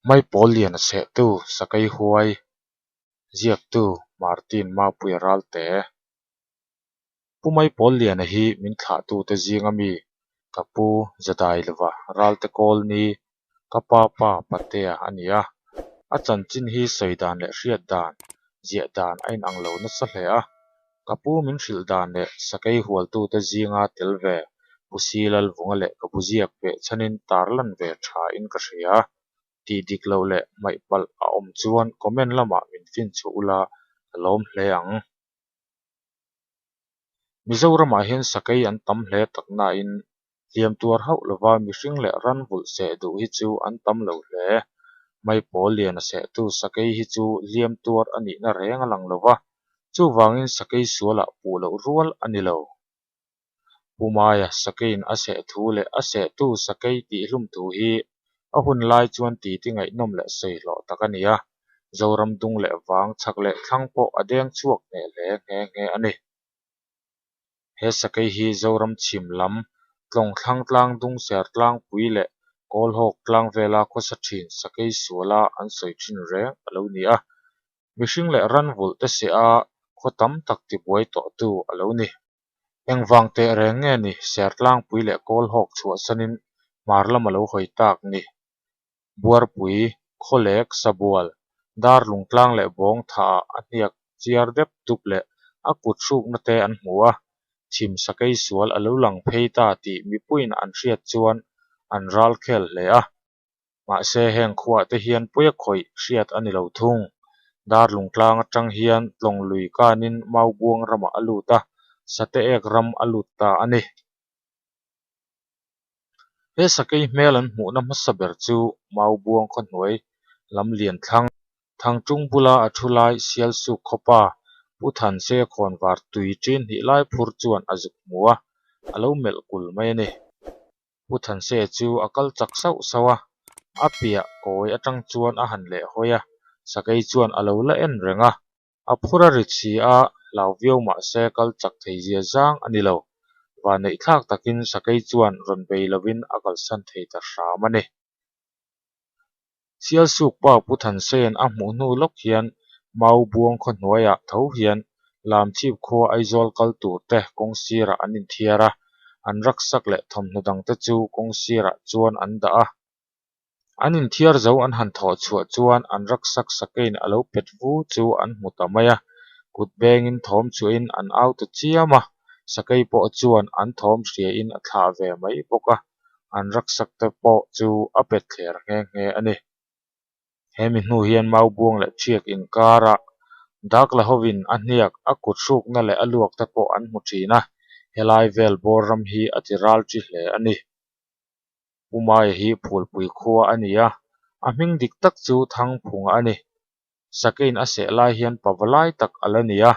Maipawl lian a chhehtu Sakei Huai, ziaktu Martin Mapuia Ralte. Pu Maipawl Liana hi min thlahtute zinga mi ka pu Zadailova Ralte Kawlni, ka pa pa Patea a ni a. A chanchin hi sawi dan leh hriat dan, ziah dan a inang lo nasa hle a. Ka pu min hrilh dan leh sakei hualtute zinga tel ve Pu Silalvunga leh ka bu ziak behchhanin tarlan ve thain ka hria. Tih dik loh leh hmaih palh a awm chuan comment lamah min finchhuah ula ka lawm hle ang. Mizoramah hian sakei an tam hle tak nain hliam tuar hauh lova mihring leh ran vulh seh duh hi chu an tam lo hle. Maipawl lian a sehtu sakei hi chu hliam tuar a nihna reng a lang lova, chuvangin sakei sualah puh loh rual a ni lo. Pu Maia sakeiin a seh thu leh a sehtu sakei tihhlum thu hi a hun lai chuan titi ngaihnawm leh sawi hlawh tak a ni a, Zoram dung leh vang chhak leh thlang pawh a deng chhuak hneh hle nghe nghe a ni. He sakei hi Zoram chhim lam Tlawng thlang tlang dung ser tlangpui leh Kawlhawk tlang vela khawsa thin sakei suala an sawi thin reng a lo ni a, mihring leh ran vulh te seh a khaw tam tak tibuai tawhtu a lo ni. Engvang teh reng nge ni Sertlangpui leh Kawlhawk chhuahsanin hmar lam a lo hawi tak ni? Buarpui, Khawlek, Sabual, Darlung tlang leh Bawng thaah a hniak chiar dep dup leh a kut hrukna te an hmu a, chhim sakei sual a lo lang phei ta tih mipuiin an hriat chuan an ral khel hle a. Mahse heng khuah te hian pawi a khawih hriat a ni lo thung. Darlung tlang atang hian Tlawng lui kanin Maubuang ramah a lut a, Sate ek ram a lut ta a ni. He sakei hmel an hmuhna hmasa ber chu Maubuang khawhnuai lam lian thlang Thangtung bula a thu lai Sialsuk khawpa Pu Thanse khawnvar tui ṭin hnih lai phur chuan a zuk hmu a, a lo melh kul mai a ni. Pu Thanse chu a kal chak sauh sauh a, a piah kawi atang chuan a han leh hawi a, sakei chuan a lo la en reng a, a phur a rit si a, hlau viau mah se kal chak thei zia zang a ni lo. Vanneih thlak takin sakei chuan rawn bei lovin a kalsan thei ta hram a ni. Sialsuk pa Pu Thanse'n a hmuh hnu lawk hian Mau buang khaw hnuaiah tho hian Lamchhip khua Aizawl kal tur te kawng sirah an inthiar a, an raksak leh thawmhnaw dang te chu kawng sirah chuan an dah a. An inthiar zo an han thawh chhuah chuan an raksak sakein a lo pet vu chu an hmu ta mai a, kut bengin thawm chhuahin an au ta chiam a, sakei pawh chuan an thawm hriain a thlah ve mai bawk a. an raksak te pawh chu a pet thler nghe nghe a ni. Hemi hnu hian Maubuang leh Thiak inkarah dak la hovin a hniak, a kut hrukna leh a luak te pawh an hmu thin a, helai vel bawr ram hi a ti ral chi hle a ni. Pu Maia hi Phulpui khua a ni a, a hming dik tak chu Thangphunga a ni. Sakein a seh lai hian pava lai tak a la ni a,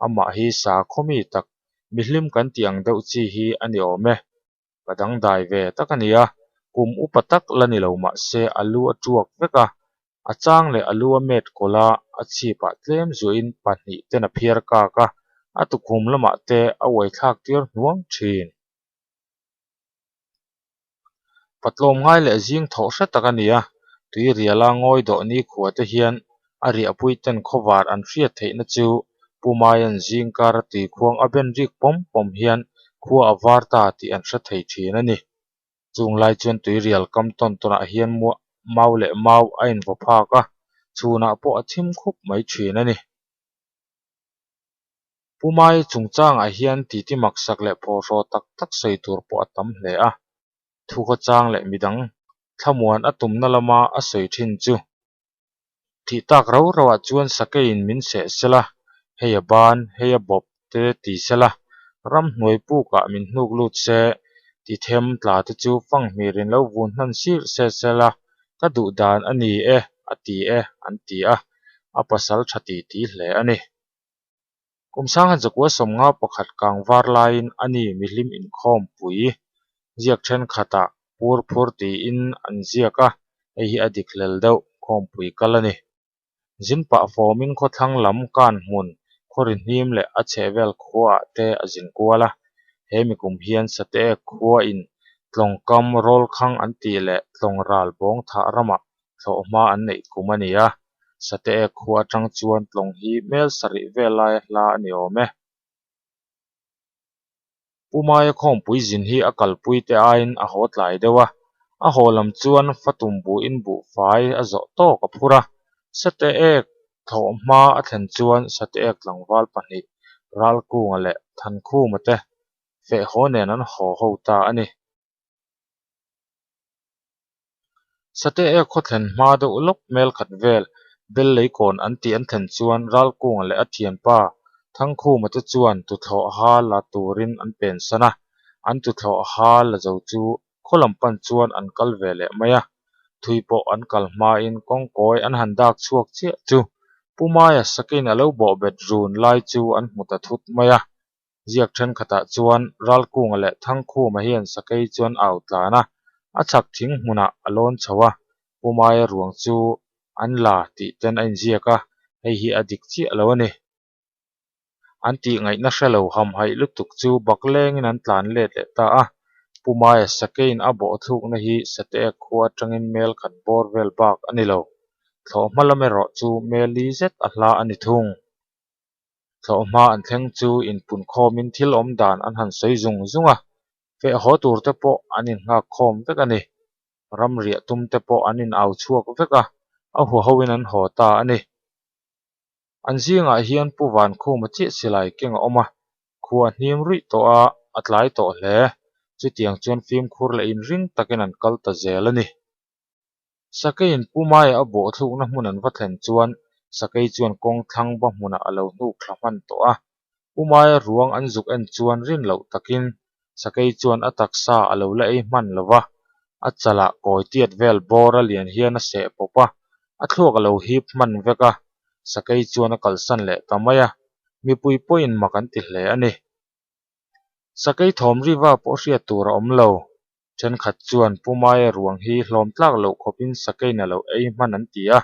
amah hi sakhaw mi tak, mihlim kan tih ang deuh chi hi a ni awm e. Ka dangdai ve tak a nia, kum upa tak la ni lo mah se a lu a tuak vek a, a chang leh a lu a met kawlh a, a chhipah tlem zuahin pahnih ten a phiar kak a, a tukhum lamah te a uai thlak tir hnuang thin. Patlawm ngai leh zing thawh hre tak a ni a, tuiriala ngawi dawh nikhua te hian a riahpui ten khawvar an hriat theihna chu Pu Maia'n zingkar a tuikhuang a ben rik pawm pawm hian khua a var ta tih an hre thei thin a ni. Chung lai chuan tuirial kam tawn tawnah hian mau leh mau a invaw phak a, chhunah pawh a thim khup mai thin a ni. Pu Mai chungchangah hian titi maksak leh phawhraw tak tak sawi tur pawh a tam hle a, thukhawchang leh midang thlamuan a tumna lama a sawi thin chu. Thih tak rau rauah chuan sakeiin min seh sela, hei a ban, hei a bawp te ti sela, ramhnuai pukah min hnuk lut se, ti them tla te chu fanghmirin lo vun hnan sir se sela, ka duh dan a ni e, a ti e, an ti a, a pasal tha ti ti hle a ni. Kum sangha zakua sawmnga pakhat kang var laiin a ni mihlim inkhawmpui ziak thenkhatah pur phur tiin an ziak a, hei hi a dik hlel deuh khawmpui kal a ni. Zin pah fawmin khawthlang lam kan hmun khawri hnim leh a chhehvel khuaah te a zin kual a, he mikum hian Sateek khua in Tlawngkam Rawlkhang an tih leh Tlawng ral bawng thah ramah Thlawhhma an neih kum a ni a, Sateek khua atang chuan tlawng hi mel sarih vel laia hla a ni awm e. Pu Maia khawmpui zin hi a kalpui te aiin a haw tlai deuh a, a haw lam chuan fa tumbuhin buhfai a zawh tawk a phur a. Sateek thlawhhma a thlen chuan Sateek tlangval pahnih Ralkunga leh Thankhuma te feh haw nen an haw ho ta a ni. Sateek khaw thlen hma deuh lawk mel khat vel Bel Leikawn an tih an thlen chuan Ralkunga leh a thianpa Thangkhuma te chuan tuthlawh ha la turin an pensan a, an tuthlawh ha la zo chu khaw lam pan chuan an kal ve leh mai a. Thui pawh an kal hmain kawngkawi an han dak chhuak chiah chu Pu Maia sakin a lo bawhbet run lai chu an hmu ta thut mai a. Ziak thenkhatah chuan Ralkunga leh Thangkhuma hian sakei chu an au tlan a, a chhak thing hmunah a lawn chho a, Pu Maia ruang chu an la tih ten a inziak a, hei hi a dik chiah lo a ni. An tih ngaihna hre lo hamhaih lutuk chu bak lengin an tlan let leh ta a, Pu Maia sakeiin a bawh thlukna hi Sateek khua atangin mel khat bawr vel bak a ni lo. Thlawhhma lam erawh chu mel li zet a hla a ni thung. Thlawhhma an thleng chu inpunkhawmin thil awm dan an han sawi zung zung a, feh haw tur te pawh an innghak khawm vek a ni. Ramriah tum te pawh an in au chhuak vek a, a huahoin an haw ta a ni. An zingah hian Pu Vankhuma chiah silai keng a awm a, khua a hnim ruih tawh a, a tlai tawh hle. Chutiang chuan fimkhur leh inring takin an kal ta zel a ni. Sakeiin Pu Maia a bawh thlukna hmun an va thlen chuan Sakei chuan kawng thlang ba hmunah a lo hnuk thla hman tawh a. Pu Maia ruang an zuk en chuan rin loh takin Sakei chuan a taksa a lo la ei hman lo va, a chalah kawi tiat vel bawr a lian hian a seh pawp a, a thluak a lo hip hman vek a, Sakei chuan a kalsan leh ta mai a, mipui pawhin mak an ti hle a ni. Sakei thawm riva pawh hriat tur a awm lo. Thenkhat chuan Pu Maia ruang hi hlawm tlak loh khawpin Sakeiin a lo ei hman an ti a,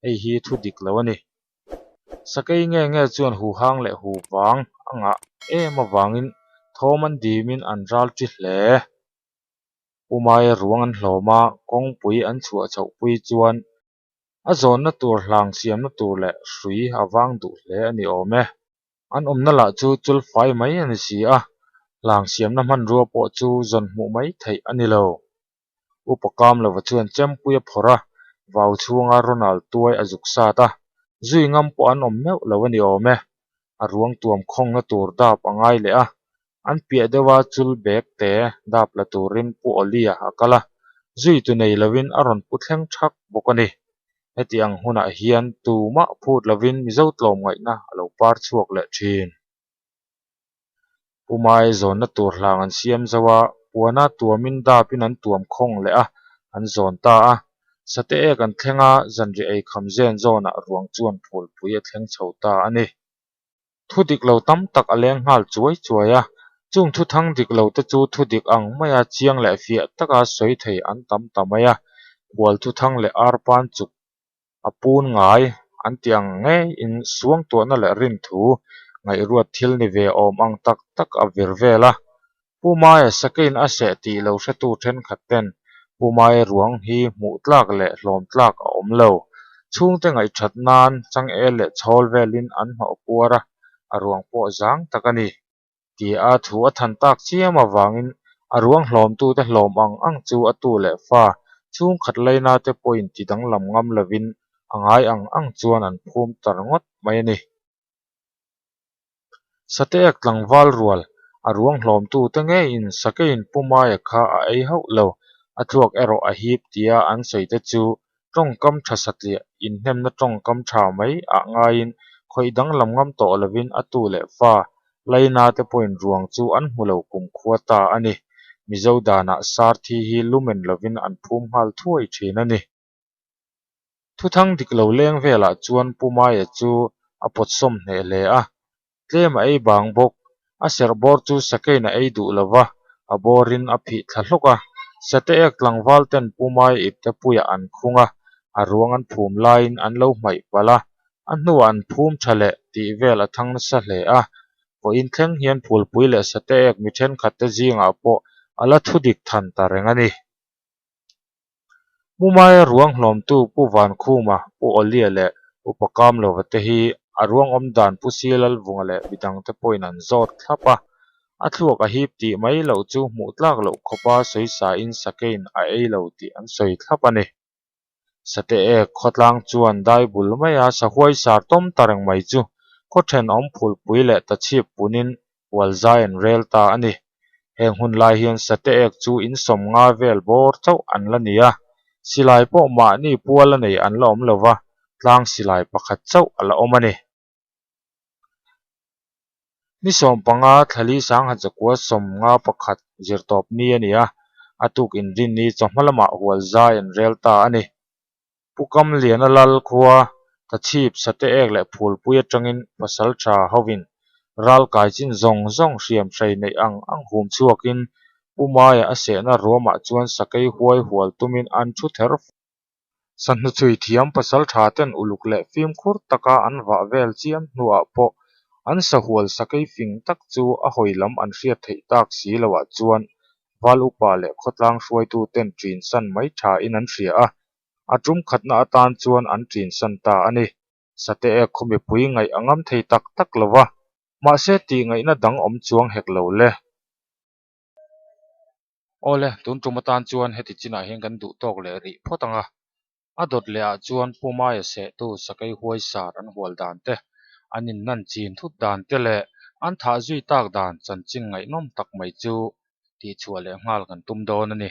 hei hi thu dik lo a ni. Sakei nge nge chuan huhang leh huvang a ngah em avangin thawm an dimin an ral ṭi hle. Pu Maia ruang an hlawm a, kawngpui an chhuah chhoh pui chuan A zawnna tur hlang siamna tur leh hrui a vang duh hle a ni awm e. An awmna lah chu chul fai mai a ni si a, hlang siamna hmanrua pawh chu zawn hmuh mai theih a ni lo. Upa Kamlova chuan chempui a phawrh a, vau chhunga Ronald tuai a zuk sat a, zui ngam pawh an awm meuh lo a ni awm e. A ruang tuam khawngna tur dap a ngai leh a, An piah deuha chul bag te dap la turin Pu Awlia a kal a, zui tu nei lovin a rawn pu thleng thak bawk a ni. Heti ang hunah hian tumah phut lovin Mizo tlawmngaihna a lo par chhuak leh thin. Pu Mai zawnna tur hlang an siam zo a, puana tuamin dapin an tuam khawng leh a, an zawn ta a. Sate ek an thleng a, zanriah ei kham zen zawnah ruang chuan phulpui a thleng chho ta a ni. Thu dik lo tam tak a leng nghal chuai chuai a, chung thu thang dik lo te chu thu dik ang maia chiang leh fiah taka sawi thei an tam ta mai a, khual thu thang leh arpan chuk a pun ngai an ti ang ngeiin suangtuahna leh rinthu ngaihruat thil ni ve awm ang tak tak a vir vel a. Pu Maia Sakein a seh tih lo hretu thenkhat ten Pu Maia ruang hi hmuh tlak leh hlawm tlak a awm lo. Chhungte ngaihthat nan changel leh chhawl velin an hnawh puar a, a ruang pawh zang tak a ni. Tia thu a than tak chiam avangin a ruang hlawmtute hlawm ang ang chu a tu leh fa chhungkhat laina te pawhin ti danglam ngam lovin a ngai ang ang chuan an phum ta ringawt mai a ni. Sateek tlangval rual a ruang hlawmtute ngeiin Sakeiin Pu Maia kha a ei hauh lo, a thluak erawh a hip tia an sawi te chu tawngkam tha satliah inhnemna tawngkam tha mai ah ngaiin khawih danglam ngam tawh lovin a tu leh fa Laina te pawhin ruang chu an hmu lo kumkhua ta a ni. Mizo danah Sarthi hi lumen lovin an phum nghal thuai thin a ni. Thuthang dik lo leng velah chuan Pu Maia chu a pawtsawm hneh hle a, tlem a ei bang bawk. A serh bawr chu Sakein a ei duh lo va, a bawrin a phih thla hlawk a. Sate ek tlangval ten Pu Maia ipte puiah an khung a, a ruang an phum laiin an lo hmaih palh a, a hnuah an phum tha leh tih vel a thang nasa hle a. Vawiin thleng hian phulpui leh sate ek mi thenkhat te zingah pawh a la thudik than ta reng a ni. Mumaia ruang hlawmtu Pu Vankhuma, Pu Awlia leh Upa Kamlova te hi a ruang awm dan Pu Silalvunga leh midangte pawhin an zawt thlap a. A thluak a hip tih mai loh chu hmuh tlak loh khawpa sawisain sakeiin a ei lo tih an sawi thlap a ni. Sate ek khawtlang chuan dai bul maia sahuai sar tawm ta reng mai chu khaw thenawm phulpui leh tachhip punin hual zai an rel ta a ni. Heng hun lai hian sate ek chu in 50 vel bawr chauh an la ni a, silai pawh mahni pual a nei an la awm lo va, tlang silai pakhat chauh a la awm a ni. Ni 15 thlali sangha zakua 51 zirtawp ni a ni a, a tuk inrinni chawhma lamah hual zai an rel ta a ni. Pu Kamliana Lal khua Tachhip Sate ek leh Phulpui atangin Pasaltha hovin ral kai chin zawng zawng hriam hrei neih ang ang hum chhuakin Pu Maia a sehna ruamah chuan sakei huai hual tumin an thu ther Sahnu chhui thiam pasaltha ten uluk leh fimkhur taka an vah vel chiam hnuah pawh an sahual sakei fing tak chu a hawi lam an hriat theih tak si loah chuan Val upa leh khawtlang hruaitu ten ṭin san mai thain an hria a, a tum khatna atan chuan an ṭin san ta a ni. Sate ek khaw mipui ngaih a ngam thei tak tak lo va, mahse tih ngaihna dang awm chuang hek lo le. Awle, tun tum atan chuan heti chinah hian kan duh tawk leh rih phawt ang a. A dawt leh ah chuan Pu Maia sehtu sakei huai sar an hual dan te, an innan chin thut dan te leh an thah zui tak dan chanchin ngaihnawm tak mai chu tihchhuah leh nghal kan tum dawn a ni.